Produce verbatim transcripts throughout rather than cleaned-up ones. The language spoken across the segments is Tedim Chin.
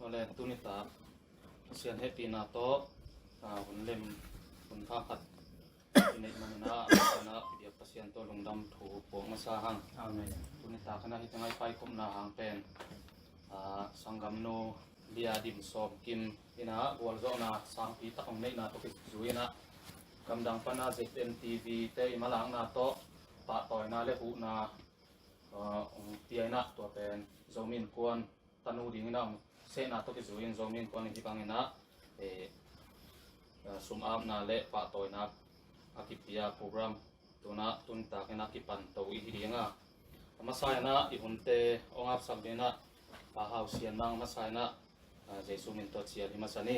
Awle, tuni tak Pasian hehpihna tawh, ah, hun lem, hun thakhat i neih manin ah, Pasian ah, i biak Pasian tawh lungdam thu puak masa hang. Amen. Tuni tak in ah hih teng ah i paikhopna hang pen, ah, sanggamnu Lia Dim Sawm Kim in ah gualzawhna sangpi tak hong neihna tawh kizui in ah, gamdang pan ah Z N T V te i malakna tawh pahtawina le huhna, ah, hong pia in ah, tua pen Zomi Innkuan tanu ding in ah hong sehna tawh kizui in Zomi Innkuan in hih bangin ah, eh, ah, sum apna le pahtawina a kipia program tu in ah tuni tak in ah kipan to i hi ding a. A masa in ah i hunte hong apsak ding in ah Pa Hau Sian Mang masa in ah, ah, Jesu min tawh cial hi masa ni.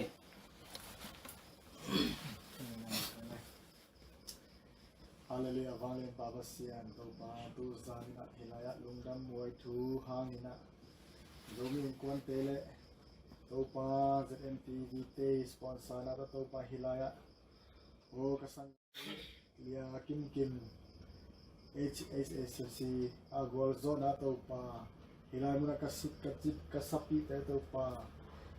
Halleluiah, vanglian Pa Pasian, Topa, tu zan in ah hih lai ah lungdam muai thu hangin ah Zomi Innkuante le Topa Z N T V te sponsor na tawh Topa hih lai ah, o ka sang Lia Kim Kim H H S C a gualzawhna Topa, hih lai mun ah ka sut ka cip ka sapihte Topa,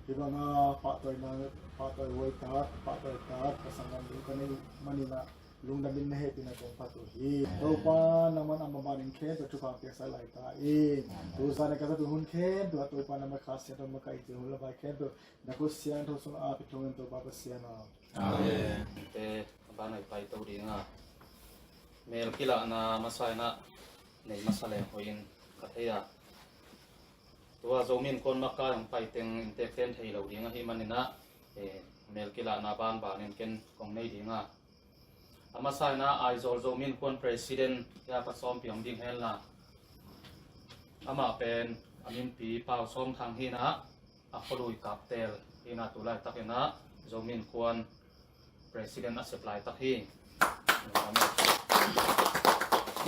hih banga pahtawina, pahtawi huai tak, pahtawi tak ka sanggam ding ka neih manin ah lungdam in na hehpihna kong phat uh hi. Topa, nangman a maban in khempeuh thupha piaksak lai ta in. Tu zan a ka zat uh hun khempeuh ah Topa, nangman Kha Siangtho makaih cih hun le vai khempeuh na khut siangtho sungah a pi thong in Topa Pasian aw. Amen. Te, a ban ah i paito ding a, mel kilahna masa in ah nei masa leng hoih in ka thei a. Tua Zomi Innkuan makai hong pai teng inntek ten thei lo ding ahih manin ah, eh, mel kilahna banban in ken kong nei ding a. A masa in ah Aizawl Zomi Innkuan President Sia Pa Sawmpi hong ding hen la. Amah pen a minpi Pau Sawm Thang hi in ah, a khualui Kaptel hi in ah, tu laitak in ah Zomi Innkuan President a sep laitak hi.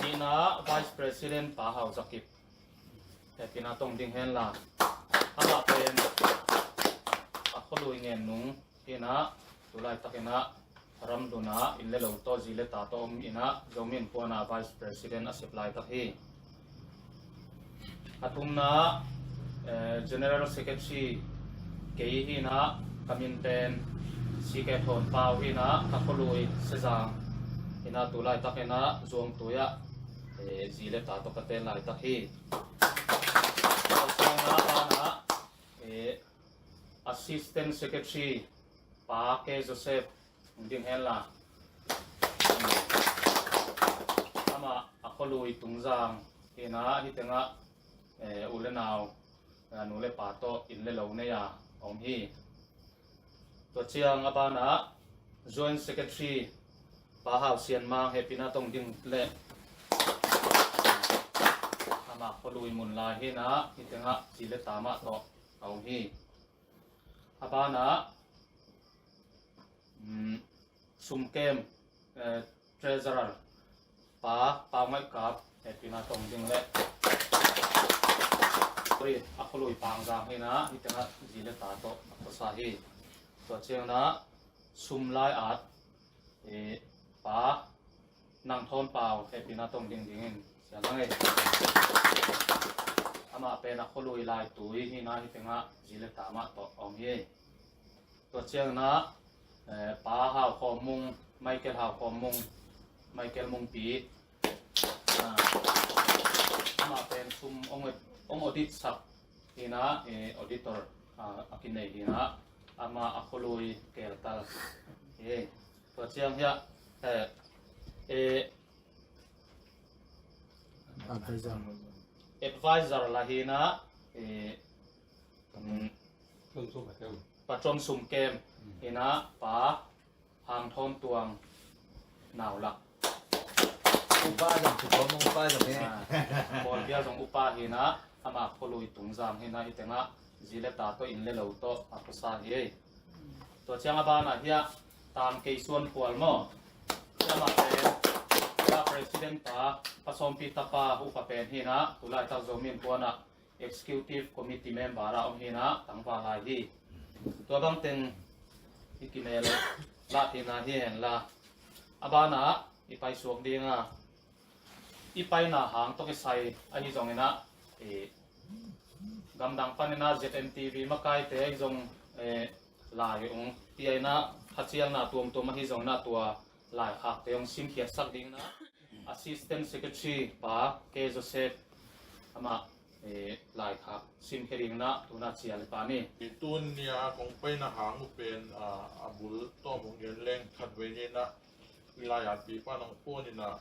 Nihna Vice President Pa Hau Za Kip, hehpihna tawh hong ding hen la. Amah pen a khualui Ngen Nung hi in ah, tu laitak in ah ramdun ah inn le lo tawh, zi le ta tawh om in ah, Zomi Innkuan ah Vice President a sep laitak hi. A thumna, eh, General Secretary kei hi in ah, ka min pen C K Thawn Pau hi in ah, ka khualui Sezang hi in ah, tu laitak in ah Zuangtui ah, eh, zi le ta tawh ka ten laitak hi. A banah, eh, Assistant Secretary Pa K Joseph hong ding hen la. Amah a khualui Tungzang hi in ah, hih teng ah, eh, u le nau, eh, nu le pa tawh inn le lo nei a om hi. Tua ciang a banah Joint Secretary Pa Hau Sian Mang, hehpihna tawh hong ding le. Amah khualui Munlai hi in ah, hih teng ah zi le ta mah tawh a om hi. A banah, mm, sumkem, eh, Treasurer Pa Pau Ngaih Kap, hehpihna tawh hong ding le. Sorry, a khualui Pangzang hi in ah, hih teng ah zi le ta tawh a khuasa hi. Tua ciang in ah sum lai-at, eh, Pa Nang Thawn Pau, hehpihna tawh hong ding dingin sian hang ei. Amah pen a khualui Laitui hi in ah, hih teng ah zi le ta mah tawh a om hi. Tua ciang in ah, eh, Pa Hau Khawm Mung, Michael Hau Khawm Mung, Michael Mungpi, ah, amah pen sum hong, hong audit sak hi in ah, eh, auditor, ah, a kinei hi in ah, amah a khualui Keltal hi. Tua ciang hiah, eh, eh, Advisor. Advisor la hi in ah, eh, mm, Pa Tuam Sum Kem hi in ah, Pa Hang Thawn Tuang Nau Lak. Upa zong, Pu Tuam Mung upa zong hi. Ah, Paul Bial zong upa hi in ah, amah khualui Tungzang hi in ah, hih teng ah zi le ta tawh, inn le lo tawh a khuasa hi. Tua ciang a banah hiah Tang Kei Suan Khual maw. Amah pen Pa President pa, Pa Sawmpi tapa upa pen hi in ah, tu laitak Zomi Innkuan ah Executive Committee member ah om hi in ah, tangval lai hi. Tua bang teng i kimel lah theihna hi hen la, a ban ah i paisuak ding a, i paina hang tawh kisai ahi zongin ah, i gamdang panin ah Z N T V makaite ahi zong, eh, lai hong pia in ah, khacielna tuamtuam ahi zongin ah tua laikhakte hong simkhiatsak dingin ah Assistant Secretary pa K Joseph amah, eh, laikhak simkhia dingin ah tu in ah cial i pan hi. I tuni a kong paina hang uh pen, ah, a bul tawm hong gen leng khatvei ni in ah, i lai-atpi pan hong phone in ah,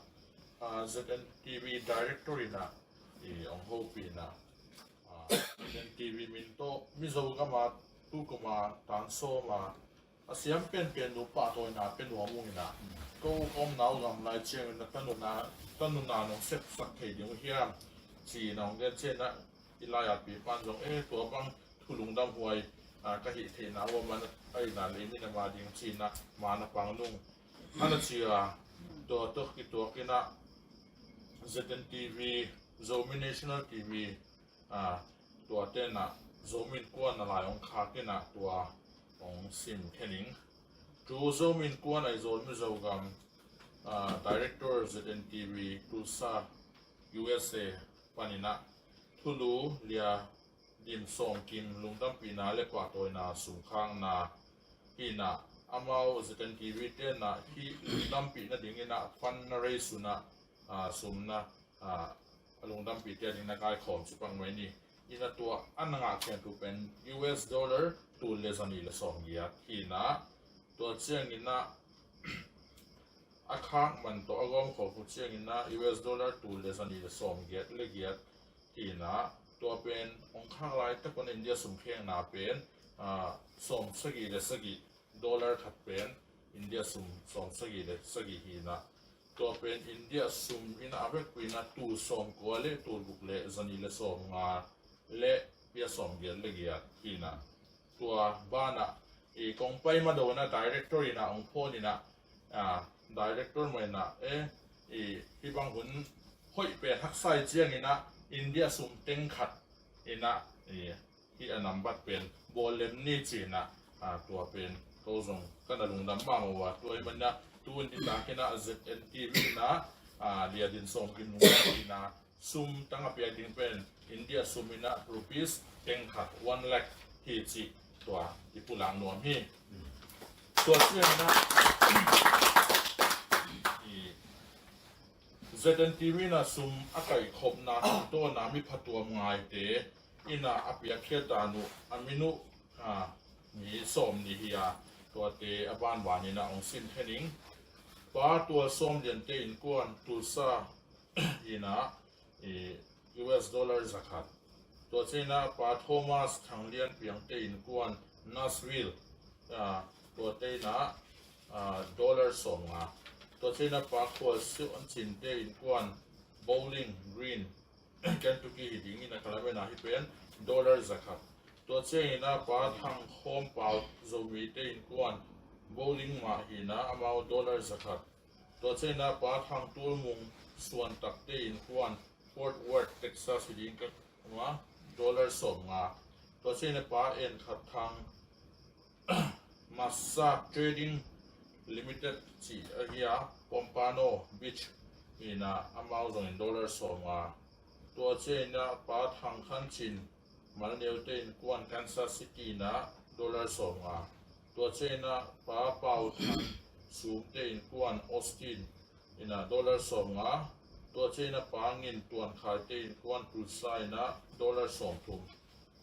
ah, Z N T V Director in ah, i hong hopih in ah, ah, Z N T V min tawh Mizo gam a tu kum a tan sawm a a siam penpen nu pahtawina pia nuam uh in ah, ko ka omna uh gam lai ciangin ah ka nunna, ka nunna nong sepsak thei ding uh hiam, ci-in ah hong gen ciangin ah, i lai-atpi pan zong, eh, tua bang thu lungdamhuai, ah, ka hih theihna uh a man a, ina lei min a ma ding, ci-in ah ma na pang nung a na ci a, tua tawh kituak in ah Z N T V, Zomi National T V, ah, tuate in ah Zomi Innkuan a lai hong khak in ah tua hong simkhia ning. Tu Zomi Innkuan Aizawl Mizogam, ah, Director Z N T V Tulsa U S A panin ah thulu Lia Dim Sawm Kim lungdampihna le pahtawina sumkhakna hi in ah, amau Z N T V te in ah hih lungdampih nadingin ah fund na raise un ah, ah, sum na, ah, a lungdampihte ading na kaikhawm ci pak mai ni. In ah tua a na ngah khempeuh pen U S dollar tul le zanih le sawmgiat hi in ah, tua ciangin ah a khak man tawh a gawm khawm uh ciangin ah U S dollar tul le zanih le sawmgiat le giat hi in ah, tua pen hong khak laitak un India sum khekna pen, ah, sawmsagih le sagih, dollar khat pen India sum sawmsagih le sagih hi in ah, tua pen India sum in ah a vekpi in ah tul sawmkua le tul guk le zanih le sawmnga le pia sawmgiat le giat hi in ah, tua ban ah i kong pai madona director in ah hong phone in ah, ah, director mah in ah, eh, i hih bang hun hoih pen haksa i ciangin ah India sum teng khat in ah, i hih a nambat pen bawl lem ni, ci-in ah, ah, tua pen ko zong ka na lungdam mahmah uh a, tua ahih manin ah tu nitak in ah Z N T V in ah, ah, Lia Dim Sawm Kim lungdampihna sum tang a piak ding pen India sum in ah rupees teng khat, one lakh hi cih tua i pulak nuam hi. Tua ciangin ah i Z N T V in ah sum a kaihkhopna tungtawna mi phatuam ngaite in ah a piakkhiat dan uh, a min uh, ah, mi sawm nih hi a, tuate a banban in ah hong simkhia ning. Pa Tual Sawm Lian te innkuan Tulsa in ah, i, U S dollar za khat. Tua ciangin ah Pa Thomas Thang Lian Piang te innkuan Nashville, ah, tuate in ah, ah, dollar sawmnga. Tua ciangin ah Pa Khual Suan Cin te innkuan Bowling Green, Kentucky hi ding in ah ka lamen ah hih pen dollar za khat. Tua ciangin ah Pa Thang Khawm Pau Zomi te innkuan Bowling mah hi in ah amau dollar za khat. Tua ciangin ah Pa Thang Tul Mung Suan Tak te innkuan Fort Worth, Texas hi ding ka, amau dollar sawmnga. Tua ciangin ah Pa En Khat Thang Massa Trading Limited cih ahi a, Pompano Beach hi in ah amau zongin dollar sawmnga. Tua ciangin ah Pa Thang Khan Cin Malneu te innkuan Kansas City in ah dollar sawmnga. Tua ciangin ah Pa Pau Thang Sum te innkuan Austin in ah dollar sawmnga. Tua ciangin ah Pa Ngin Tuan Khai te innkuan Tulsa in ah dollar sawmthum.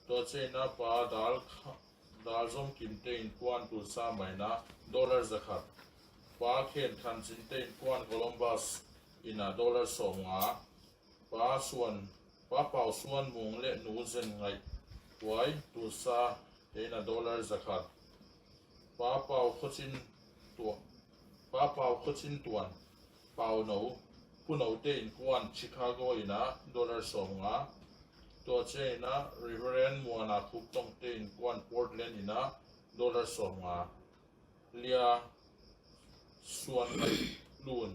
Tua ciangin ah Pa Dal Kha-, Dal Zom Kim te innkuan Tulsa mah in ah dollar za khat. Pa Khen Khan Cin te innkuan Columbus in ah dollar sawmnga. Pa Suan, Pa Pau Suan Mung le Nu Zen Ngaih Huai Tulsa te in ah dollar za khat. Pa Pau Khua Cin Tua-, Pa Pau Khua Cin Tuan Pau No, Pu No te innkuan Chicago in ah dollar sawmnga. Tua ciangin ah Reverend Muana Khup Tong te innkuan Portland in ah dollar sawmnga. Lia Suan Ngaih Lun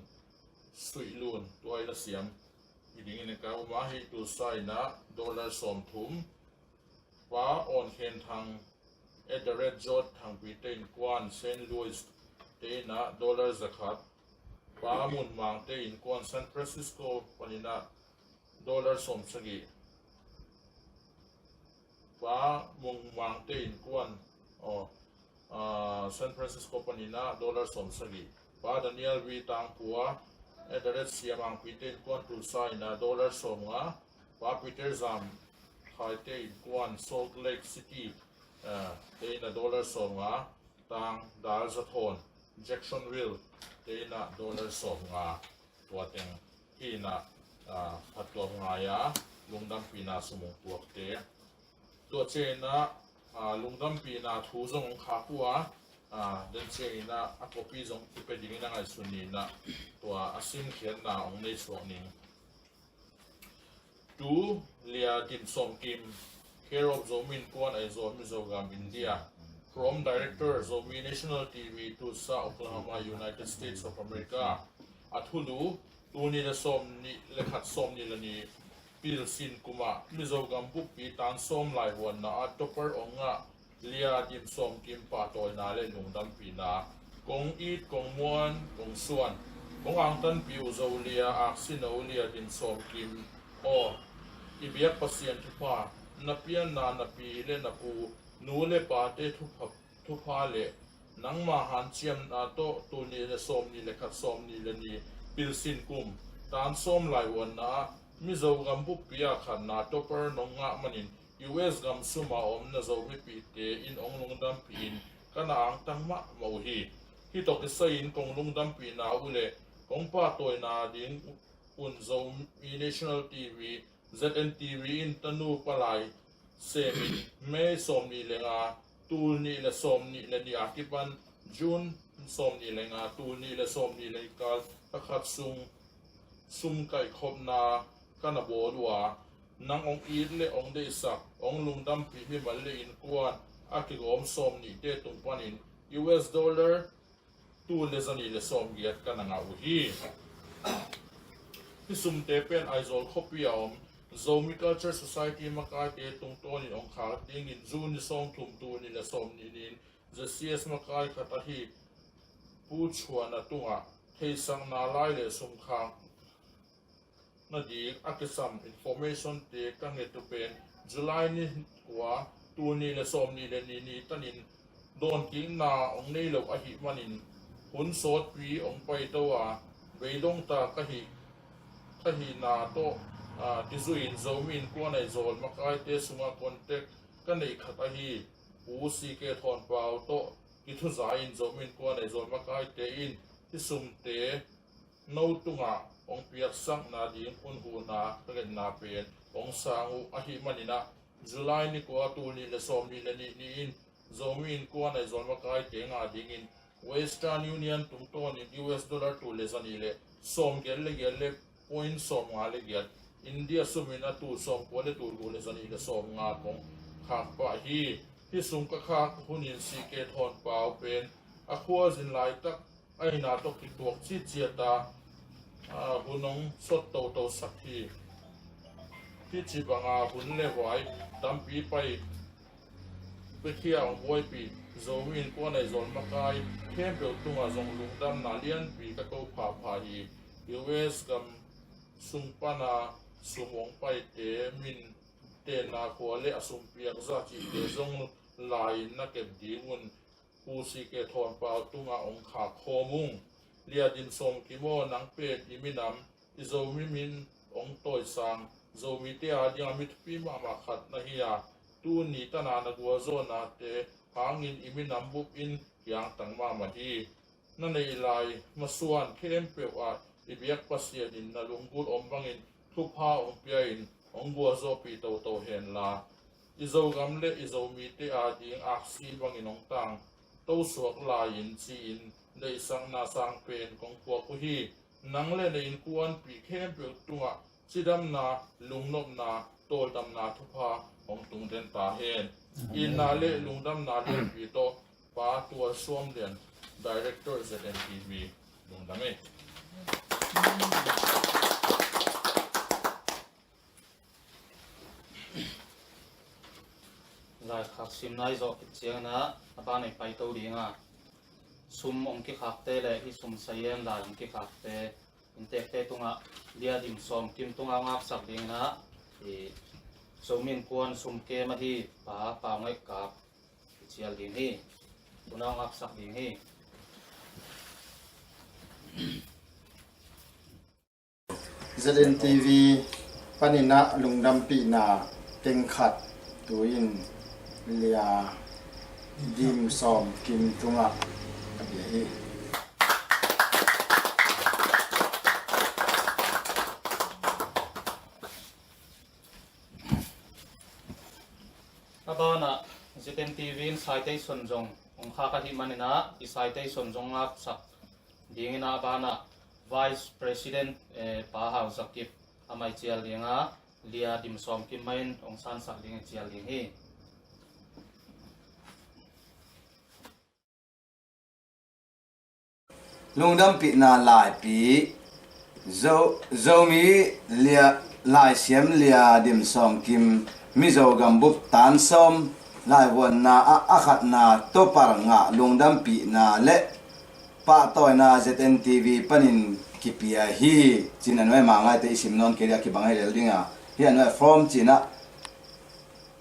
Suih Lun, tua i la siam. Hi dingin ka um a, hi Tulsa in ah dollar sawmthum. Pa Awn Khen Thang, at the rate George Thangpi te innkuan Saint Louis te in ah dollar zakhat. Pa Mun Mang te innkuan San Francisco panin ah dollar sawmsagih. Pa Mun Mang te innkuan, aw, ah, San Francisco panin ah dollar sawmsagih. Pa Daniel V Tangpua, at the rate Siam Angpi te innkuan Tulsa in ah dollar sawmnga. Pa Peter Zam Khai te innkuan Salt Lake City, ah, te in ah dollar sawmnga. Tang Dal Za Thawn, Jacksonville te in ah dollar sawmnga. Tua teng hi in ah, ah, phattuam ngai a, lungdampihna sum hong puakte. Tua ciangin ah, ah, lungdampihna thu zong hong khak uh a, ah, den ciangin ah a copy zong kipia dingin a ngaihsun ni in ah, tua a simkhiatna hong nei suak ning. Tu Lia Dim Sawm Kim, care of Zomi Innkuan Aizawl, Mizogam, India. From Director, Zomi National T V, Tulsa, Oklahoma, United States of America. A thulu: Tul nih le sawm nih le khat, sawm nih le nih pilsin kum ah Mizogam buppi tan sawm laivuanna ah topper hong ngah Lia Dim Sawm Kim pahtawina le lungdampihna. Kong it, kong muan, kong suan, kong angtanpih uh Zolia aksino Lia Dim Sawm Kim aw, i biak Pasian thupha, na pianna napi le na pu, nu le pate thupha, thupha le nangma hanciamna tawh tul nih le sawm nih le khat, sawm nih le nih pilsin kum tan sawm laivuanna ah Mizogam buppi ah khatna topper nong ngah manin U S gam suma om na Zomipihte in hong lungdampihin ka na angtang mahmah uh hi. Hih tawh kisai-in kong lungdampihna uh le kong pahtawina ding un Zomi National T V, Z N T V in tanu palai semin May sawm nih le nga, tul nih le sawm nih le nih a kipan June sawm nih le nga, tul nih le sawm nih le kal thakhat sung sum kaihkhopna ka na bawl uh a, nang hong it le hong deihsak, hong lungdampih mimal le innkuan a kigawm sawm nihte tung panin U S dollar tul le zanih le sawmgiat ka na ngah uh hi. Hih sumte pen Aizawl khuapi a om Zomi Culture Society makaite tungtawnin hong khak dingin June ni sawmthum, tul nih le sawm nih ni-in Z C S makai khat ahi Pu Chuan a tungah theihsakna lai le sumkhak nading a kisam information-te ka nget uh pen July ni kua, tul nih le sawm nih le nih ni tanin dawnkikna hong nei lo ahih manin hun sawtpi hong paito a, beidongta ka hih, ka hihna tawh, ah, kizuihin Zomi Innkuan Aizawl makaite sungah contact ka neih khat ahi Pu C K Thawnpau tawh kithuzahin Zomi Innkuan Aizawl makaite in hih sumte no tungah hong piaksakna ding hun huhna ka ngetna pen hong sang uh ahih manin ah, July ni kua, tul nih le sawm nih le nih ni-in Zomi Innkuan Aizawl makaite ngah dingin Western Union tungtawnin U S dollar tul le zanih le sawmgiat le giat le point sawmnga le giat, India sumin a tul sawmkua le tul guk le zanih le sawmnga kong khak pah hi. Hih sum ka khak hunin C K Thawnpau pen a khualzin laitak ahihna tawh kituak citciat a, a, hun hong sot toto sak hi. Hih ci banga hun le vai tampi pai piakhia hong buaipih Zomi Innkuan Aizawl makai khempeuh tungah zong lungdamna lianpi ka ko phapha hi. U S gam sung pana sum hong paite min tenna khua le a sum piak zah cihte zong lai-in na kep ding un Pu C K Thawnpau tungah hong khak khawm ung. Lia Dim Sawm Kim aw, nang pen i minam, i Zomi min hong tawisang, Zomite a dingah mi thupi mahmah khat na hi a, tuni tana na gualzawhnate hangin i minam bup in kiangtang mahmah hi. Na neih lai masuan khempeuh ah i biak Pasian in na lunggulh om bangin thupha hong pia-in hong gualzawhpih toto henla, i Zogam le i Zomite a ding aksi bangin hong tangto suak lai-in ci-in deihsakna sang pen kong puak uh hi. Nang le na innkuanpih khempeuh tungah cidamna, lungnopna, tawldamna thupha hong tung den ta hen. Itna le lungdamna lianpi tawh Pa Tual Suam Lian, Director, Z N T V. Lungdam ei. Laikhak simna i zawh khit ciangin ah a ban a i paito ding a, sum hong kikhakte le hih sum sayen lai hong kikhakte inntekte tungah Lia Dim Sawm Kim tungah hong aksak dingin ah, i Zomi Innkuan sum kem ahi Pa Pau Ngaih Kap i cial ding hi. Tuna hong aksak ding hi. Z N T V panin ah lungdampihna teng khat tu-in Lia Dim Sawm Kim tungah ka bia hi. A banah Z N T V in citation zong hong khak ahih manin ah i citation zong ngaksak dingin ah a banah Vice President, eh, Pa Hau Za Kip amah i cial ding a, Lia Dim Sawm Kim mah in hong sansak ding i cial ding hi. Lungdampihna laipi, Zo, Zomi Lia, Laisiam Lia Dim Sawm Kim, Mizo gambup tan sawm laivuanna ah a khatna topar ngah lungdampihna le pahtawina Z N T V panin kipia hi. Cin a nuai mangaite i sim nawn kei dih a kibang hi lel ding a, hi a nuai form cin ah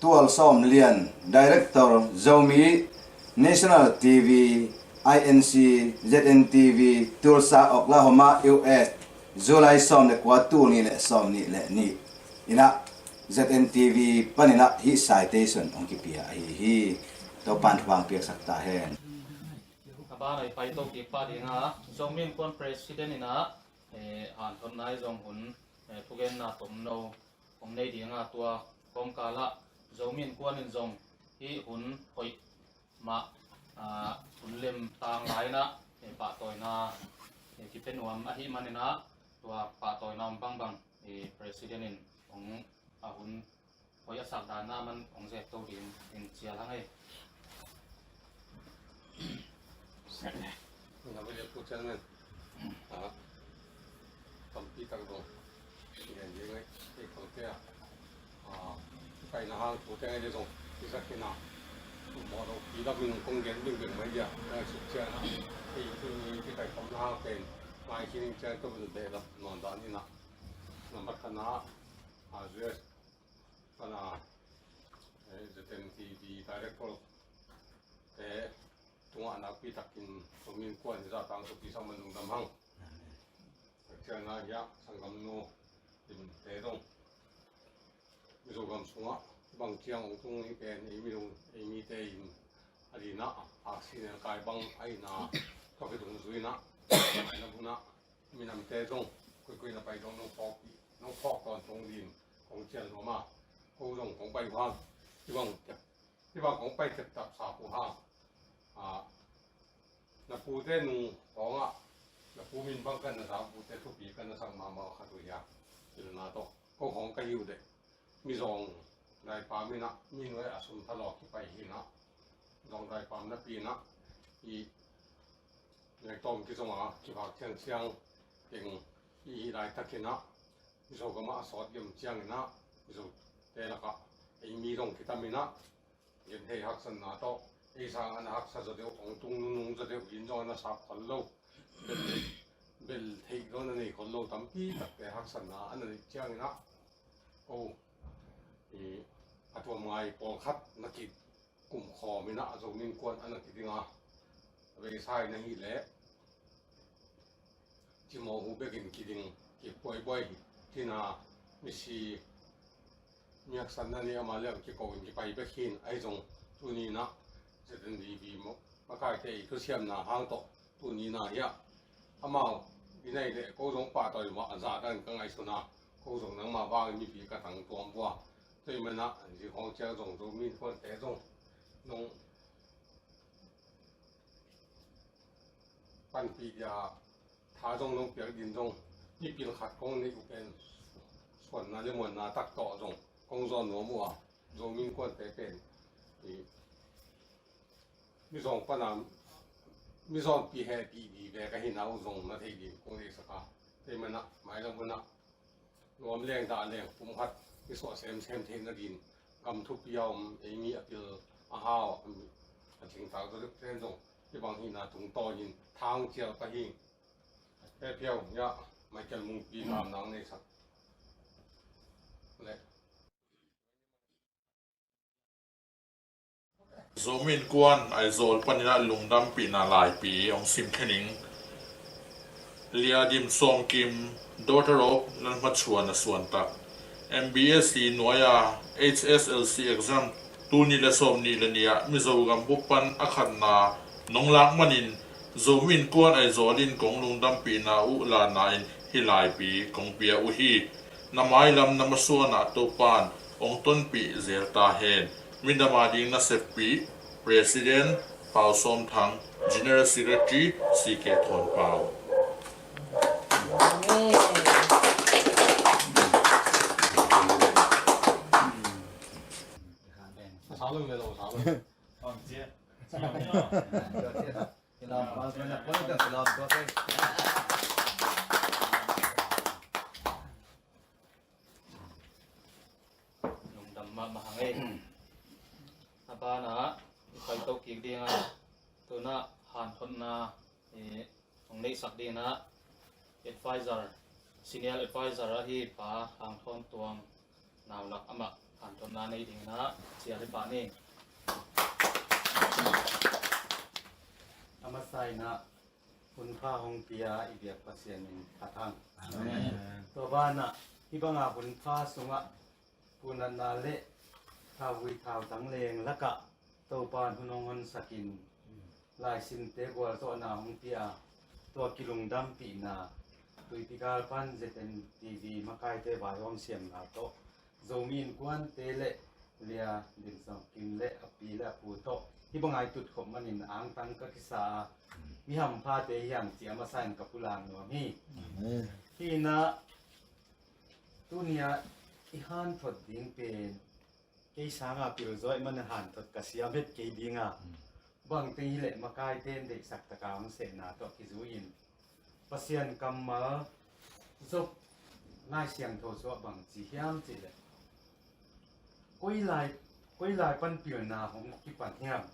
Tual Sawm Lian, Director, Zomi National T V, I N C, Z N T V, Tulsa, Oklahoma, U S, July sawm le kua, tul nih le sawm nih le nih. Inah Z N T V panin ah hih citation hong kipia ahi hi. Topan thupha piaksak ta hen. A ban a i paito kik pah ding a, Zomi Innkuan President inah, eh, hanthotna i zong hun, eh, thugenna tomno hong nei ding a, tua kawmkal ah Zomi Innkuan in zong hih hun hoih mah, ah, hun lem tang lai inah, eh, pahtawina, eh, kipia nuam ahih manin ah tua pahtawina om bangbang, eh, President in hong a hun hoih a sak dan na man hong zek to ding in cial hang ei. Na bai le pu chairman. Ah, tampi tak dong. Ngen ding ei, ei kong te a. Ah, pai na hang pu te ei le dong. Ti sak kina. Mo lo pi la min kong gen ding ding mai dia. Na suk chia na. Ei tu ni ti kai kom na hang pen. Mai kini chia to de la non dan ni na. Na mat ka na. Ah, yes. Pana, eh, Z N T V director te tungah nakpi takin Zomi Innkuan i zahtak thupi sak man lungdam hang. Takciangna hiah sanggamnu Lim te zong Mizo gam sungah bang ciang hong tung hi pen ei minung ei mite in a dinah aksi nelkai bang a ina tua kidung zuinah a ina bunah minamte zong koikoi na pai dong nong phawk, nong phawk tawntung din kong cial nuam a, ko zong kong pai uh hang. Hibang tep, hibang kong pai teptap sa uh hang. A, na pute nung hawngah na pu min bang kan na za, pute thupi kan na sak mahmah khat uh hia. Pilna tawh ko hawng ka hi uh deh. Mizawng daipam inah mi nuai a sum thalawh kipai hinah, zawng daipam napi inah i ngaitawm kizong a kivak ciangciang teng i hih laitakinah Mizo gamah a sawt gem cianginah Mizote lakah ei mi zong kitaminah genthei haksatna tawh ei sang a na haksa zaw deuh, hong tung nunung zaw deuh, inn zong a na sap khol lo, bel, bel theih zaw na nei khol lo tampi takte haksatna a na neih cianginah ko i a tuam ngai pawlkhat na kikum khawm inah a Zomi Innkuan a na kiding a, a veisa in ahih leh cimawh hu bekin kiding kik buaibuai hi. Tina misi miaksan na ni ama liang kiko in kipai bek hin ahi zong tuni inah Z N D B makaite i thusiamna hang tawh tuni inah hiah amau i nei leh ko zong pahtawi mah a zahdan ka ngaihsun a, ko zong nangmah vangin mipi ka tang tuam vua. Tua i manah zi khawng ciang zong Zomi Innkuante zong nong panpih dia tha zong nong piak din zong mipil khat kong neih uh pen suanna le muanna tak tawh zong kong zawn nuam uh a, Zomi Innkuante pen i mizawng pana mizawngpi hehpih dih ve ka hina uh zong na thei din kong deihsak a, Kei manah mailam hunah nuam leng dah leng pumkhat i suah semsem theihna din gam thupi a om ei mi a pil a hau a tling tak tu ten zong hibang hihna tungtawnin thang cial pah hi. Hephiau ya Michael Mungpi lam nang nei sak le. Zomi Innkuan Aizawl panin ah lungdampihna laipi hong sim khe ning. Lia Dim Sawm Kim, daughter of Lalhmachuan a suantak, M B S E nuai-a H S L C exam tul nih le sawm nih le nih ah Mizo gam bup pan a khatna nong lak manin Zomi Innkuan Aizawl in kong lungdampihna uh lana in hih laipi kong pia uh hi. Na mailam na masuanah Topan hong tonpih zel ta hen. Midam a ding naseppih President Pau Sawm Thang, General Secretary C K Thawn Pau. Lungdam mahmah hang ei. A banah i paito kik dingah tunah hanthotna i hong neihsak dingah advisor, senior advisor ahi Pa Hang Thawn Tuang Naulak amah hanthotna nei dingah cial i pah ni. A masa inah hunpha hong pia i biak Pasian in phat hang. Amen. Tua banah hih banga hunpha sungah punatna le thauvui thautang leng lakah Topan hun hong honsakin laisimte gualzawhna hong pia a, tua kilungdampihna Tuipi gal pan Z N T V makaite vaihawm siamna tawh Zomi Innkuante le Lia Dim Sawm Kim le a pi le a pu tawh hih banga i tutkhop manin angtang ka kisa a, mi hamphate hi hang ci a masa in ka pulak nuam hi. Amen. Hih inah tuni-ah i hanthot ding pen kei sanga pilzaw ahih manin hanthot ka siam het kei dinga, bangteng hileh makaite in deihsak taka hong sehna tawh kizui-in Pasian kammal Job Lai Siangtho sungah bang ci hiam cihleh, koi lai, koi lai pan pilna hong kipan hiam,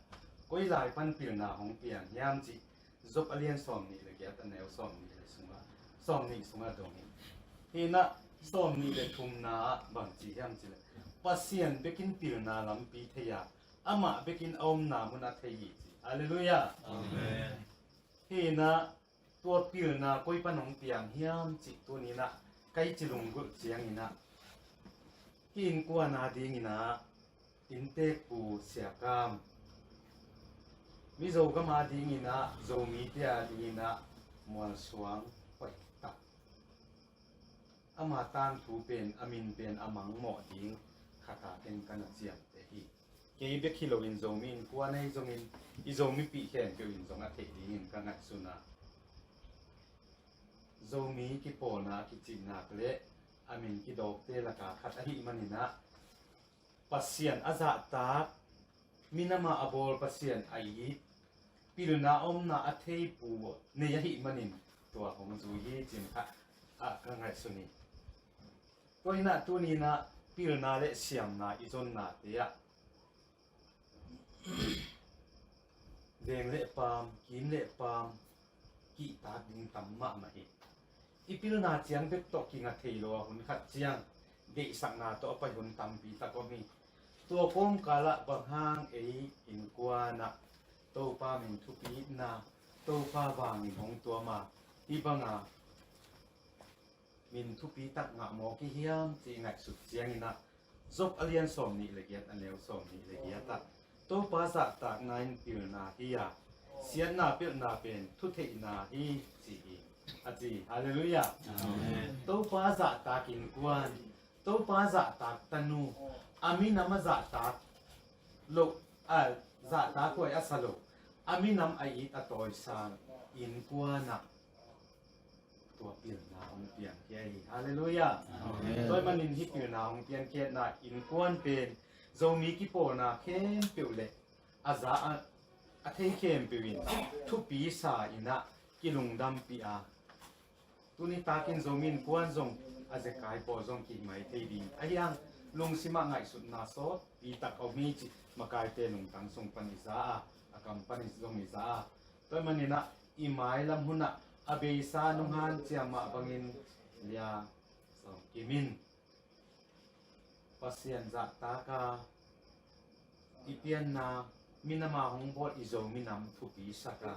koi lai pan pilna hong piang hiam cih Job a lian sawm nih le giat a neu sawm nih le sungah, sawm nih sungah dong hi. Hih inah sawm nih le thumna ah bang ci hiam cihleh, Pasian bekin pilna lampi thei a, amah bekin a omna mun a thei hi ci. Halleluiah. Amen. Hih inah tua pilna koi pan hong piang hiam cih tuni inah ka i ci lunggulh cianginah hih innkuan a dinginah innteekpu Sia Kam, Mizo gam a dinginah Zomite a dinginah mualsuang hoih tak, ama tangthu pen a min pen a mangmawh ding khata teng ka na ciamteh hi. Kei bek hi loin Zomi Innkuan ahi zongin i Zomipih khempeuh in zong a theih dingin ka ngaihsun a, Zomi kipawlna a kicihnak le a min kidawkte laka khat ahih maninah Pasian a zahtak, minamah a bawl Pasian a it, pilna omna a theipu nei ahih manin tua hong zui hi cin kha a ka ngaihsun hi. Tua inah tuninah pilna le siamna i zonnate ah veng le paam, kim le paam kihtak ding tam mahmah hi. I pilna ciang bek tawh kinga thei lo a hun khat ciang deihsakna tawh a pai hun tampi tak om hi. Tua kawmkalah bang hang ei innkuanah Topa min thupi itna, Topa vangin hong tuama hih banga min thupi tak ngah mawk hi hiam cih ngaihsut cianginah Job a lian sawm nih le giat a neu sawm nih le giat ah Topa zahtakna in pilna hi a, siatna pilna pen thutheihna hi ci hi a ci. Halleluiah. Amen. Topa zahtak innkuan, Topa zahtak tanu, a minam a zahtak lo, a zahtak huai a sa lo, a minam a it a tawisang innkuanah tua pilna hong piangkhia hi. Halleluiah. Amen. Tua ahih manin hih pilna hong piankhiatna innkuan pen Zomi kipawlna khempeuh le a za a, a thei khempeuh in thupi sa inah kilungdampih a, Tuni takin Zomi Innkuan zong a zekai pawl zong kihmai thei ding ahi hang, lungsimah ngaihsutna sawtpi tak a om hi cih makaite lungtang sung pan i za a, a kam pan i zong i za a, tua ahih maninah i mailam hunah a beisa nunghan ciam mah bangin Lia Sawm Kim in Pasian zahtak a, i pianna minam a hong bawl i Zo minam thupi sak a,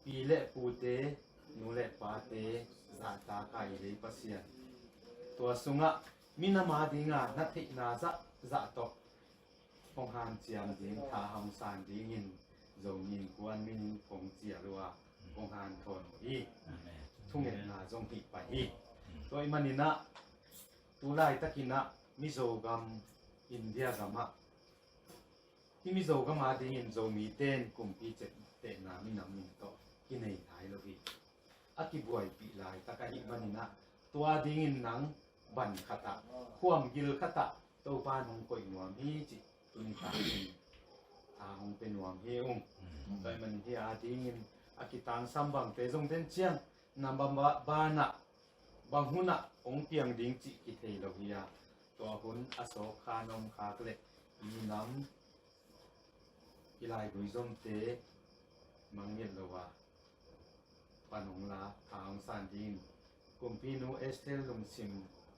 pi le pute, nu le pate zahtak a i lei Pasian, tua sungah minam a dinga na theihna zahzah tawh hong hanciam ding, tha hong san dingin Zomi Innkuan min hong cial uh a, hong hanthawn uh hi. Amen. Thungetna zong hih pai hi. Tua ahih maninah tu laitakinah Mizo gam, India gamah, hih Mizo gam a dingin Zomite in kumpi ciaptehna minam min tawh kinei nai lo hi. A kibuaipih laitak ahih maninah tua dingin nang ban khatah, khuam gil khatah Topa in hong koih nuam hi cih tuni takin tha hong pia nuam hi ung. Tua ahih manin hih a dingin a kitangsam bangte zong den ciang, na ba- banah bang hunah hong piang ding cih kithei lo hi a, tua hun a sawk kha na om khak leh i minam, i laigui zomte mangngilh lo a, pan hong la, tha hong san dingin kumpinu Esther lungsim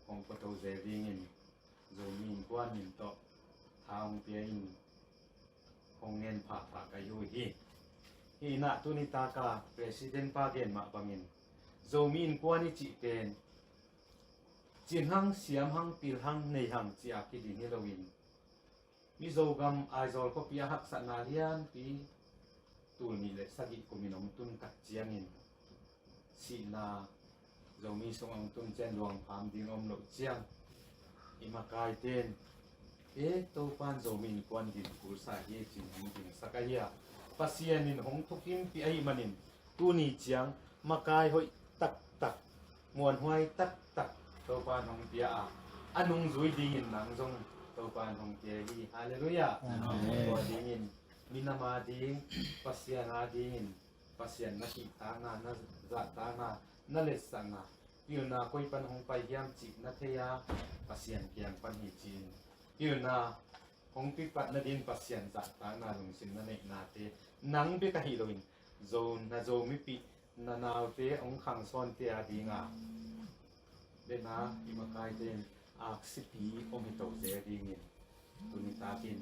hong pua to zel dingin Zomi Innkuan min tawh tha hong pia in, hong ngen phapha ka hi uh hi. Hih inah tuni taka President pa gen mah bangin Zomi Innkuan i cih pen cin hang, siam hang, pil hang, nei hang ci-a kiding hi loin, Mizo gam Aizawl khuapi a haksatna lianpi tul nih le sagih kumin hong tun tak ciangin sihna Zomi sung hong tun ciang luang pham ding om loh ciang i makaite in, e, Topa in Zomi Innkuan ding kulsa hi ci-in hong dingsak ahi a, Pasian in hong thukimpih ahih manin tuni ciang makai hoih taktak, muanhuai taktak Topa in hong pia a, a nungzui dingin nang zong Topa in hong pia hi. Halleluiah. Amen. Tua dingin minam a ding, Pasian a dingin, Pasian na kihtakna, na zahtakna, na letsakna, pilna koi pan hong pai hiam cih na thei a, Pasian kiang pan hi ci-in, pilna hong pipat nading Pasian zahtakna lungsim na neihnate nang bek ahi loin, Zo, na Zo mipih, na naute hong khangsawnte a dinga bena i makaite in aksipi om hi to zel dingin, tuni takin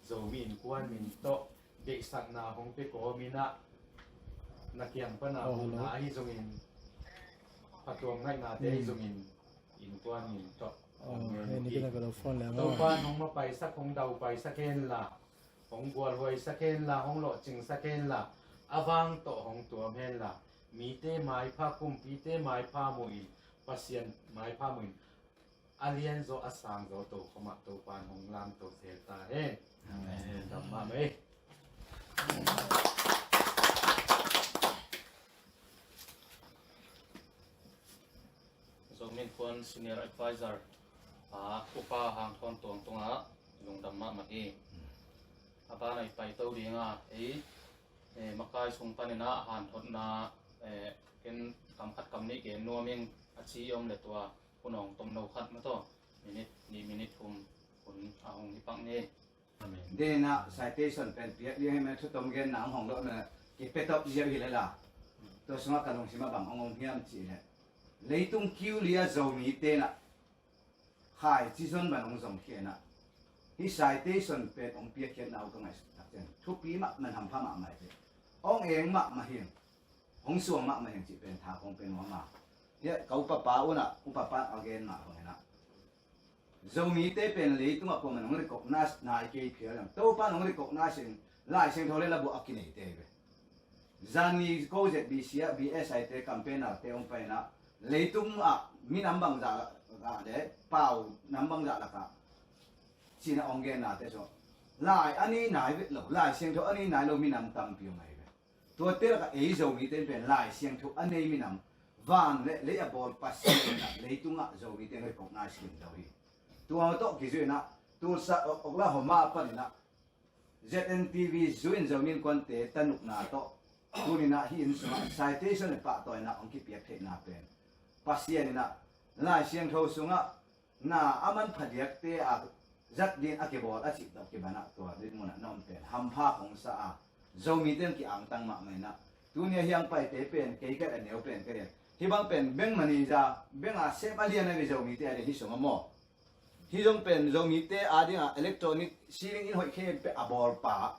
Zomi Innkuan min tawh deihsakna hong pia kawm inah, na kiang pana, oh, hello, huhna ahi zongin, phatuam ngaihnate ahi zongin, innkuan min tawh, oh, hong ngen hi. Topa in hong mapaisak, hong daupaisak henla, hong gualhuaisak henla, hong lawhcingsak henla, a vang tawh hong tuam henla, mite maipha, kumpite maipha muhin, Pasian maipha muhin, a lianzaw a sangzaw tokhomah Topa in hong lamto zel ta hen. Amen. Lungdam mahmah ei. Zomi Innkuan Senior Advisor, a, Upa Hang Thawn Tuang tungah lungdam mahmah hi. A banah i paito dinga ei, eh, makai sung paninah hanthotna, eh, ken kam khat kam nih gen nuam ing, a ci om le tua hun hong tomno khat mataw, minit nih, minit thum hun a hong hi pak ni. Amen. Denah citation pen piak liang hi, men thutom genna hong hong loh na kipetop ziau hi lela. Tua sungah ka lungsimah bang hong om hiam cih leh, leitung kiu li-a Zomite nah khaici zon bang hong zom khiatna, hih citation pen hong piakkhiatna uh ka ngaihsut tak ciang thupi mahmah, hampha mahmah hi. Hong eng mahmah hi, hong suang mahmah hi cih pen tha kong pia nuam a. Hiah ka upapa unah, upapa a gen mah banginah, Zomite pen leitungah kuaman hong recognize nai kei phial ang. Topa in hong recognize in, Lai Siangtho le labuah a kineite hi ve. Zani ko Z B C ah B S I te campaigner te hong paina, leitung ah minam bangzah ah le pau nam bangzah lakah cina hong gennate so, lai a nei nai vet lo, Lai Siangtho a nei nai lo minam tampi hong hi ve. Tuate lakah ei Zomite pen Lai Siangtho a nei minam, van le lei a bawl Pasian in ah leitung ah Zomite hong recognize khin zo hi. Tua tawh kizuih inah, Tulsa, Oklahoma paninah Z N T V zui in Zomi Innkuante tanukna tawh Tuni-in ah hih inn sungah citation le pahtawina hong kipiak theihna pen Pasian in ah Lai Siangtho sungah na a manpha diakte a zat ding a kibawl a cih tawh kibanah tua dinmun ah na om pen hampha hong sa a, Zomite hong ki-angtang mahmah in ah, tuni a hiang paite pen kei ka a neu pen ka hi a. Hih bang pen bank manager, bank a sep a lian a ve Zomite a lian hih sungah maw. Hih zong pen Zomite a dingah electronic ceiling in hoih khe pen a bawlpa.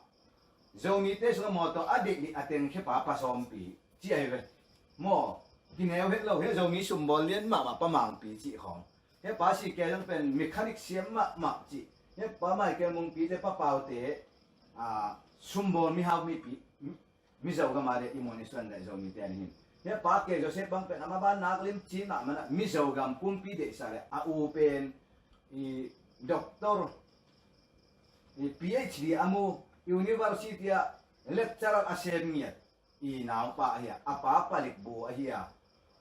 Zomite sungah mawtaw a deih dih a teng khepa pa sawmpi ci ahi ve. Maw, kineu het lo, he Zomi sumbawl lian mahmah pa Mangpi cih khawng. He pa si kei zong pen mechanic siam mahmah cih. He pa Michael Mungpi te, pa Pau te, a, sumbawl mihau mipi, mi, Mizo gam a le i muan i suan le Zomite a ni hin. He pa kei Joseph bang pen ama ban nak lim ci mahmah na Mizo gam kumpi deihsa le a u pen i doctor, i PhD a mu, university a lecturer a sem ngiat i naupa ahi a, a pa Palik Bu ahi a,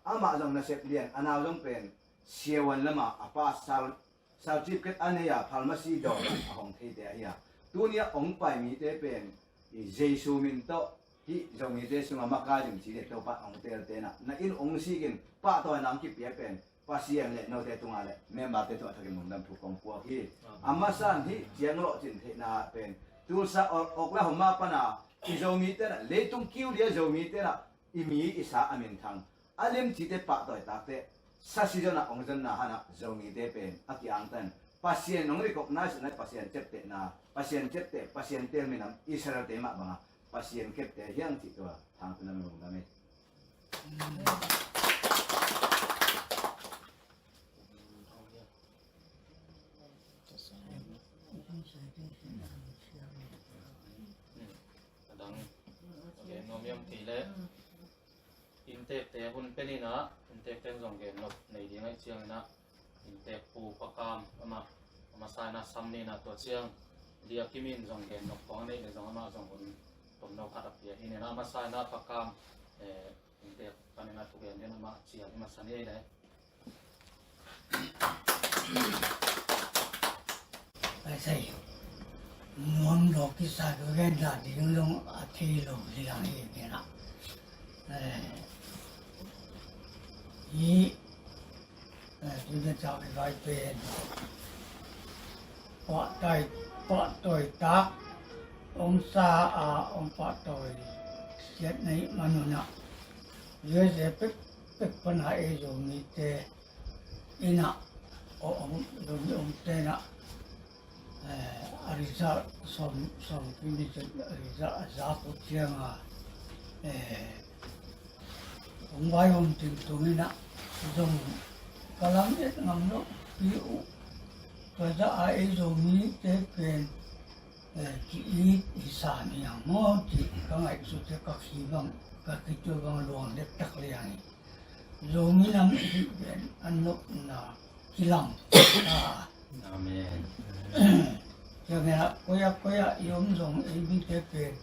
amah zong nasep lian, a nau zong pen siavuan lama a pa sal, salcipket a nei a pharmacy dawr a hong theite ahi a. Tuni a hong pai mite pen i Jesu min tawh hih Zomite sungah makai ding ci le Topa hong telte na, na inn hong sikin pahtawina hong kipia pen Pasian le note tungah le memberte tungah thakin lungdam thu kong puak hi. A masa in hih ciang lawhcin theihna pen Tulsa, O-, Oklahoma pana i Zomite na leitung kiu dia Zomite na i mi i sa a minthang a limcite pahtawi takte sa season a hong zonna hana Zomite pen a kiangtan Pasian hong recognize na Pasian ciaptehna, Pasian ciapteh, Pasian tel minam Israelte mah banga Pasian kepte hiang cih tua thangtunna min lungdam hi. A dang gen nuam hiam ti leh inntekte hun pen in ah inntekte zong gen nop nei ding ahih ciangin ah inntek pu Pa Kam amah a masa in ah sam ni in ah tua ciang Lia Kim in zong gen nop khawng a neih leh zong amah zong hun tomno khat a pia hi in ah a masa in ah Pa Kam, eh, inntek panin a thugen ding amah cial hi masa ni ei le. Ai sai. Nuam lo kisa ka gen da ding long a thei lo hi lang hi kena. Eh, hi, eh, tu da chau i vai pen. Pahtawi, pahtawi tak hong sa a, hong pahtawi siat na hih manun ah U S A pekpek pana ei Zomite in ah, Zomi omte in ah, eh, a result sawm, sawm kumi cin a result a zak uh ciang a, eh, hong vai om tingtung in ah zong ka lam et ngam loh pi uh. Tua zah a ei Zomite pen, eh, ki-it hi sam hi hang maw cih ka ngaihsut hi. Ka khi bang, ka khitui bang luang dektak liang hi. Zomi nam i hih pen a nopna kilang. Amen. Ciangin ah koi ah koi ah i om zong ei mite pen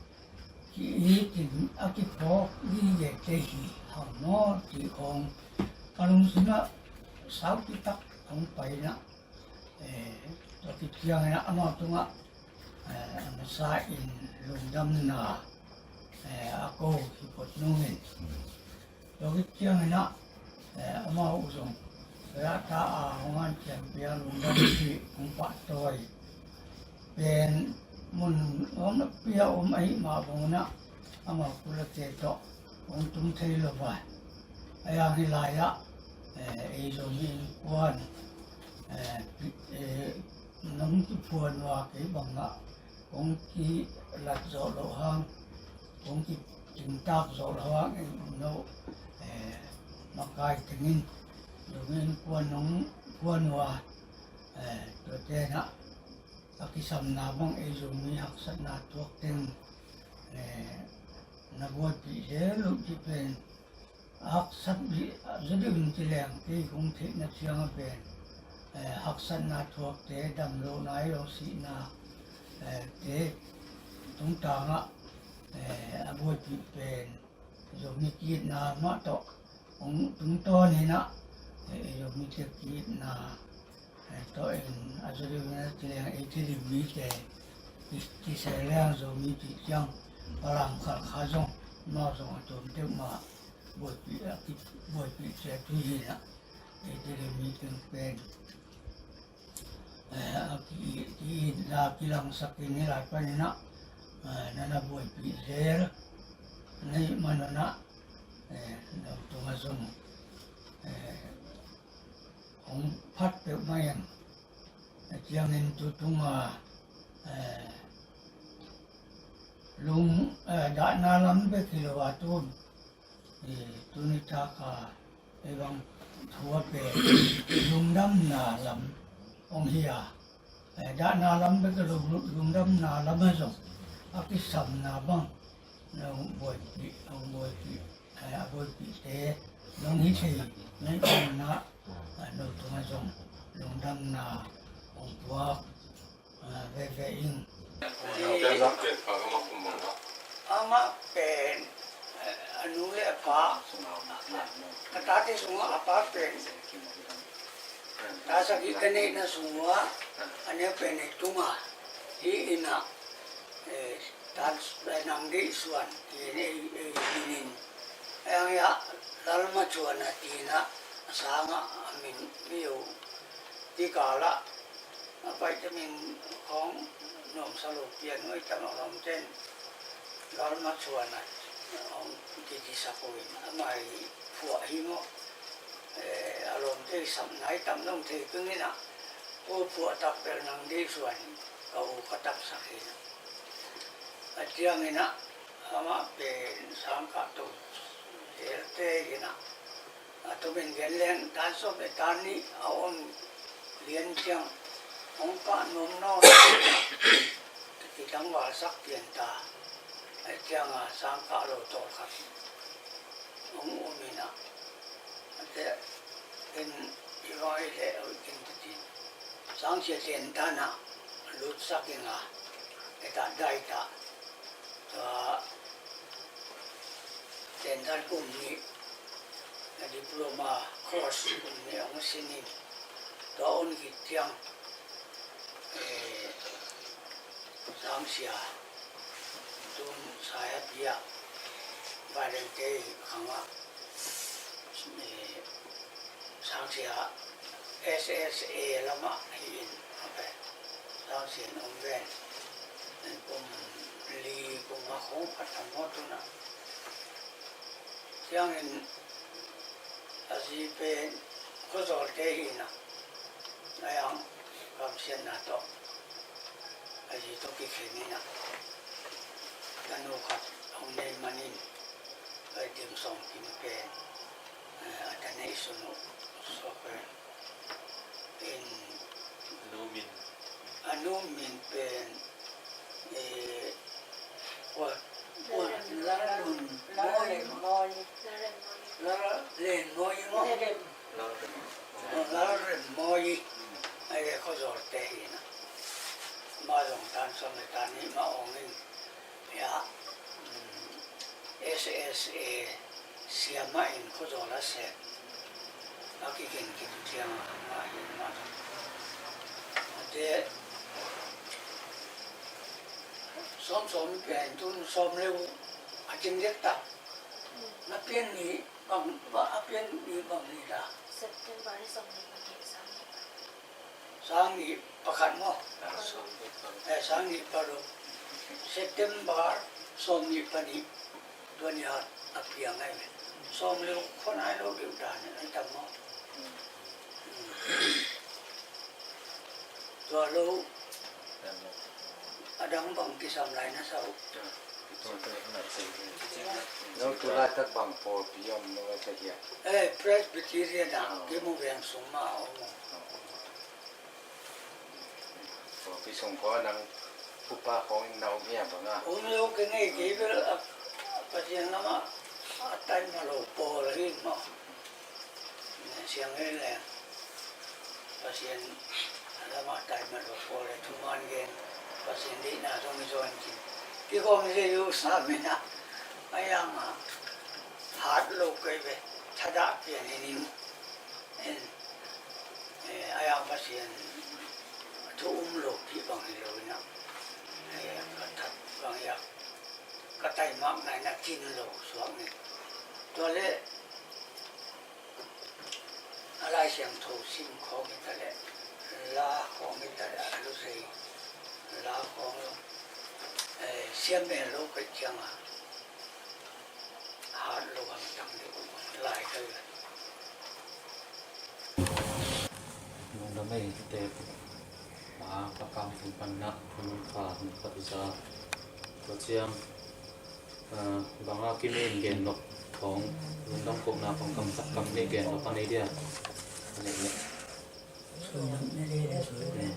ki-it in a kiphawk gige te hi hang maw cih khawng ka lungsim ah saupi tak hong pai in ah, eh, tua khit ciangin ah amau tungah, eh, a masa in lungdamna, eh, a ko hi phot nungin. Tua khit ciangin ah, eh, amau uh zong tua ta a hong hanciam pia lungdam cih hong pahtawi pen mun hong na pia om ahih mah bangin ah amau kulate tawh hong tung thei lo vai. A yang hi lai ah, eh, ei Zomi innkuan, eh, pi-, eh, nong kiphuan ua kei bangah kong kilat zawh loh hang, kong kitingtak zawh loh hang in no, eh, makai tengin Zomi innkuan nong phuan ua, eh, tuate in ah a kisamna bang ei Zomi haksatna thuak teng, eh, na buaipih zel loh cih pen haksat dih, a zu dih un ci leng kei kong theihna ciang a pen, eh, haksatna thuakte dam lohna hi lo sihna, eh, te tungtangah, eh, a buaipih pen Zomi ki-itna mah tawh hong tungtawn hi in ah, eh, Zomite ki-itna, eh, tawh in a zu dih un a ci leng ei Tedim mite ki, kisel leng Zomi cih ciang Falam Khalkha zong Amau zong a tuam deuh mah buaipih, a kibuaipih ciat hi inah, eite le meeting pen, eh, a ki, ki la kilangsak in hi lai paninah, eh, nana buaipih zel na hih manunah, eh, no tungah zong, eh, hong phat peuhmah in, a ciangin tu tunga, eh, lung, eh, dahna lam bek hi lo a tu, eh, tuni taka ei bang thu a pen lungdamna lam hong hi a, eh, dahna lam bek lo, lungdamna lam a zong a kisamna bang na hong buaipih, hong buaipih, eh, a buaipihte nong hi thei na hih manunah, ah, no tungah zong lungdamna hong puak, ah, veve ing. Amah pen, eh, a nu le a pa, ka tate sungah a pa pen ta sagih ka neihna sungah a neu pen ei tunga hi inah, eh, tan, eh, nang deih suan hi in ei, ei minin, ei ang hiah Lalma Chuan a tinah a sangah a min hi uh. Tikalah a paih te min khawng nuamsa lo pian uh ei tam a lawmten Lalma Chuan a hong kici sak uh in amah i phuah hi maw? Eh, a lawmte i sapna i tam dong thei ping inah, ko phuah tak bel nang deih suan ka u ka taksak hi inah. A ciang inah amah pen sangkah to zelte inah, a tumin gen leng tan sawm le tan nih a om lian ciang hong kah nuam nawn, kitangvalsak pian ta. A cianga sangkah lo tawlkhat hong um inah, a te in i vai le a wikin tatin sangsia ten tanah lutsak inga, etah daitah tua ten tan kum nih, a diploma course kum nih hong sinin, tua on khit ciang, eh, sangsia tun saya pia vairengte khangah, eh, sangsia S S A lamah hi in, a pen sangsia in om ven. Kum li kum nga khong phat tham maw tunah. Ciangin a zi pen Khuazawlte hi inah, a yang kamsiatna tawh a zi tawh kikhen inah, tanu khat hong nei manin, a dim sawm kim pen, eh, a ta neih sun uh suak pen in, a nu min pen, eh, Ua, ua, Lalrem Mawi. Lalrem Mawi. Lal Len Mawi maw? Lalrem. Lalrem Mawi. Ai, Khuazawlte hi inah. Amah zong tan sawm le tan nih mah ong in. Ya. S S A siamah in Khuazawl a sep a kigen kik ciang a mah hi mah. Ate sawm sawm pian tun sawm leu a cing dek tak. Na pian ni bang, a pian ni bang ni ta. September ni sawm ni bang ni sa ni. Sang nih pakhat maw? Eh, sang nih paruk. September sawm nih panih. Tua nih a piang ai ve. Sawm leu khua nai lo deuh dan ai tam maw? Tua lo. A dang bang kisam lai na sa uh. Nang tu laitak bang pawlpi om na ka hia? Eh, Presbyterian ah kimu veng sung ma om. Pawlpi sung ko nang upa khawng in na om hia bang a? Om lo ka ngei kei bel a, Pasian lamah a taima lo pawl hi maw? Siang hi leng Pasian lamah taima lo pawl le thuman gen Pasian deihna zong i zawn kin kikhawm hi uh sa min ah a yang a hat lo kei ve thadah pian hi ning. En, eh, a yang Pasian thu um lo pi bang hi lo inah, eh, ka that bang yak Ka tai mak nai na kin lo suak ni. Tua le a Lai Siangtho sim khawng hi ta le, la khawng hi ta le, a lusei la khawng lo, eh, siam mel lo ka ciang a, hat lo hamtang deuh lai ka la. Nungdam ei te, a, ka kang thum pan na, nung kha, nung kha tu za. Tua ciang, ah, banga kimin gen nop khawng, lungdam kohna khawng kam khat kam nih gen nop a nei dia. A nei leh. Soi nop na leh leh soi leh.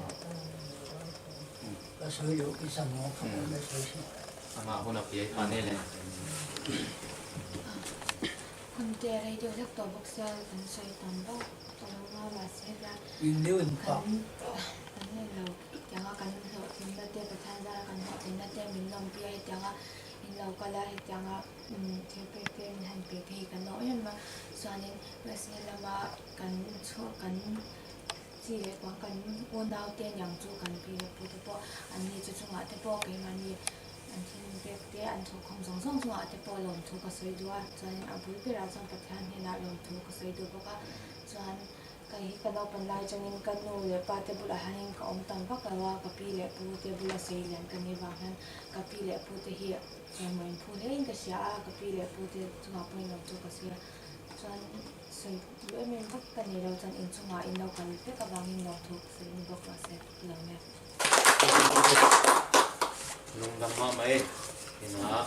Ka soi lo kisam ngawh khat na soi si. Amah hun a piai pha nei leh. Hun te radio lek tawh bawk sia kan soi tam bawk. Ka lo ngau la sia la. Inn deuh in pah. Kan, kan nei lo. Tiang a kan hlawhtlinna te, Pathian zara kan hlawhtlinna te, min lawmpi ahi tiang a, in lo kal ahi tiang a, um, thilpek te, min han pek te hi kan lawm em a. Suanin, Westgate lam a kan chu, kan ci le kuang kan unau te niang cu kan pi le pu te pawh, anni cu cungah te pawh, keimahni an thinpek te, an thukhawm zongzong cungah te pawh lawmthu ka sawi duh a. Suanin a bul berah zong Pathian hnenah lawmthu ka sawi duh bawk a. Suan Ka hi ka naupan lai ciangin ka nu le pa te bulah hianin ka om tam vak lo a, ka pi le pu te bulah sei lian ka nei vang hian ka pi le pu te hi kei maw in phu hle in ka sia a, ka pi le pu te chungah pawhin lawmthu ka sawi a. Chuan sawi duh em em vak ka nei lo chuan in chungah in lo kal vek avangin lawmthu ka sawi bawk a, se lo nia. Lungdam mahmah e. Ina,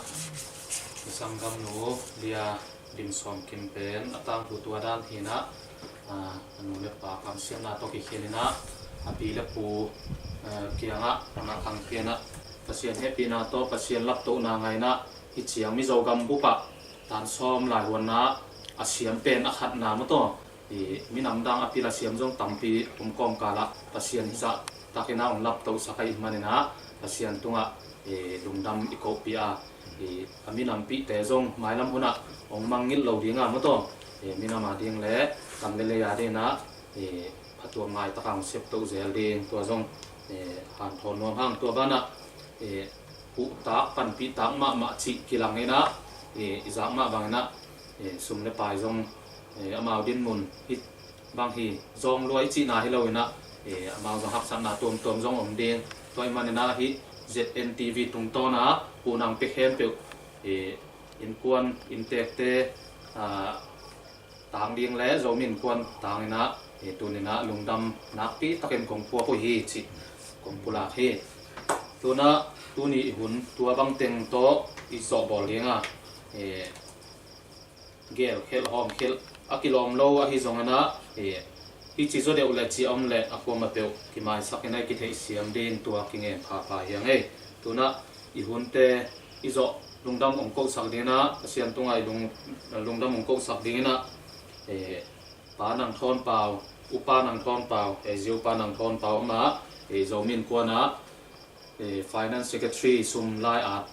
i sanggamnu Lia Dim Sawm Kim pen a tangthu tua dan hi ina, a, a nu le pa kamsiamna tawh kikhial ina, a pi le pu, eh, kiangah a ngah khang pianah Pasian hehpihna tawh Pasian laptohna ngaina hi ciang Mizo gam bupah tan sawm lai huanna a siam pen a khatna maw taw. I minam dang a pil a siam zong tampi um kawmkalah Pasian hizah takin a hong laptohsak ahih manin ah Pasian tungah i lungdam i kohpih a, i a minampihte zong mailam hunah hong mangngilh lo ding a maw taw, i minam a ding le tam le lei a dingin ah i phatuam ngai takah hong septoh zel ding, tua zong i hanthawn nuam hang. Tua banah i huhtak panpihtak mahmah cih kilang in ah i, i zak mah bangin ah i sum le pai zong, eh, amau dinmun hi bang hi zawng lua i cihna hi lo in ah, eh, amau zong haksatna tuamtuam zong om ding. Tua ahih manin ah hih Z N T V tungtawn ah hunang pia khempeuh, eh, innkuan inntekte, ah, tang ding le Zomi Innkuan tang in ah, eh, tuni in ah lungdam nakpi takin kong puak uh hi cih kong pulak hi. Tu in ah tuni i hun tua bang teng tawh i zawh bawl ding a, eh, gel khelh hawm khelh a kilawm lo ahi zongin ah, eh, hici zaw deuh le ci a om le a kuama peuh kimaisak in ah i kitheihsiam ding tua kingen phapha hi ang ei. Tu in ah i hunte i zawh lungdam hong kohsak dingin ah, Pasian tungah i lung, lungdam hong kohsak dingin ah, eh, Pa Nang Thawn Pau, Upa Nang Thawn Pau, eh, Zia Upa Nang Thawn Pau amah, eh, Zomi Innkuan ah, eh, Finance Secretary sum lai at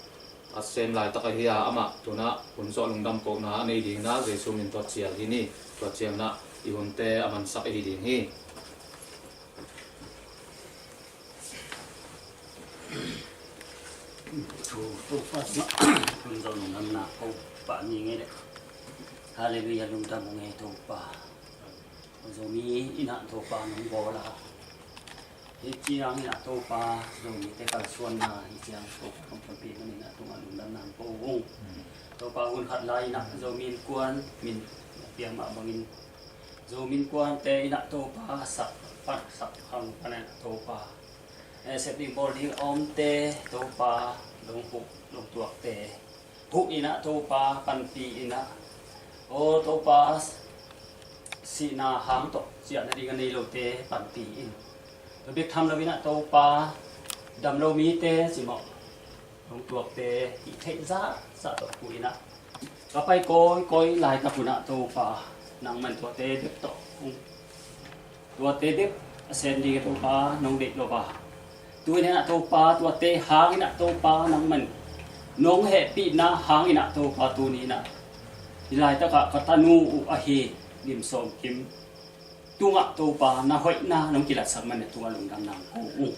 a sem laitak ahi a, amah tu in ah hun zawh lungdam kohna a nei dingin ah Jesu min tawh cial hi ni. Tua ciangin ah i hunte a mansak ahi ding hi. Thu Topa, hun zawh lungdamna ko pah ni ngei le. Halleluia, lungdam ung ei Topa. Zomi in ah Topa nong bawl a, hih ciang in ah Topa Zomite kalsuanna hih ciang Topa nong pawlpih manin ah tungah lungdamna ko ung. Topa, hun khat lai in ah Zomi Innkuan min piang mah bangin Zomi Innkuante in ah Topa sak pan sak hang pan in ah Topa, eh, sep ding bawl ding a omte Topa, dong huh dong tuakte huh in ah Topa panpih in ah, aw Topa, sihna hang tawh ciahna ding a nei lote panpih in, tua bek tham lo in ah Topa, dam lo mite cimawh, dong tuakte hih theih zahzah tawh huh in ah, ka pai kawikawi laitak hun ah Topa, nangman tuate bek tawh hong tuate bek a sem ding a Topa nong deih lo a, tu in ah Topa tuate hang in ah Topa nangman nong hehpihna hang in ah Topa tuni in ah hih laitakah ka tanu uh ahi Dim Sawm Kim tungah Topa na hoihna nong kilatsak man a tungah lungdamna ko ung.